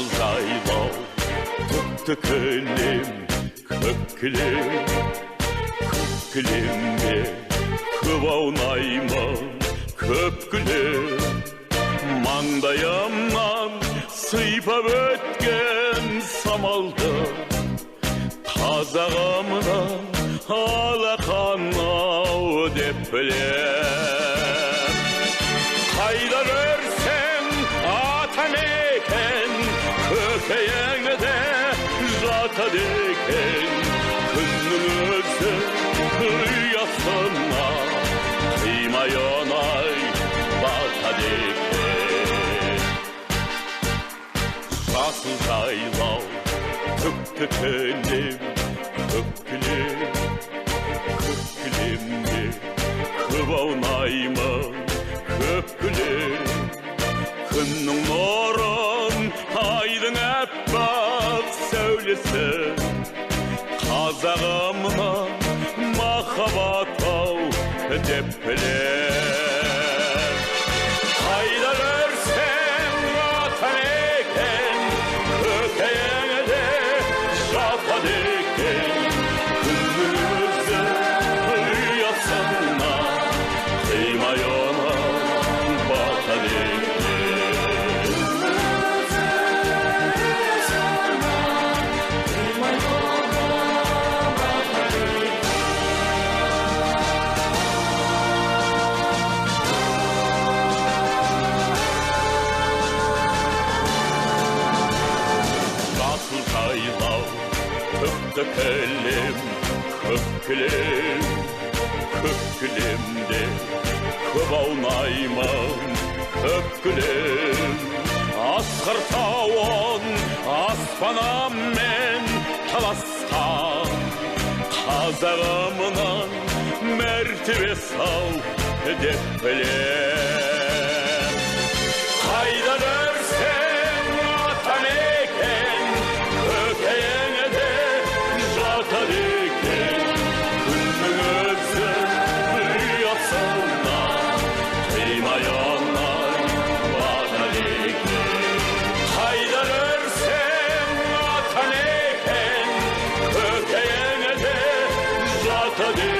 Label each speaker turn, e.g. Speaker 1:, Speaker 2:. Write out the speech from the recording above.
Speaker 1: Жасыл жайлау, түкті кілем, көк кілем, көк кілемде көп аунаймын, көп күлем. Маңдайымнан сыйпап өткен самалды қазағымның алақан-ау деп білем. Қайда көрсең атамекен, көкейіңде жатады екен. Күннің өзі ұясына қимай оңай батады екен. Жасыл жайлау, түкті кілем, көк кілем, көк кілемде көп аунаймын, көп күлем. Күннің нұрын, айдың аппақ сәулесі қазағымның махаббат-ау деп білем. Қайда көрсең атамекен, көкейіңде жатады екен. Күннің өзі ұясына қимай оңай батады екен. Жасыл жайлау, түкті кілем, көк кілем, көк кілемде көп аунаймын, көп күлем. Асқар тауын аспанымен таласқан қазағымның мәртебесі-ау деп білем. Қайда көрсең атамекен, көкейіңде жатады екен. Күннің өзі ұясына қимай оңай батады екен. Қайда көрсең атамекен, көкейіңде жатады.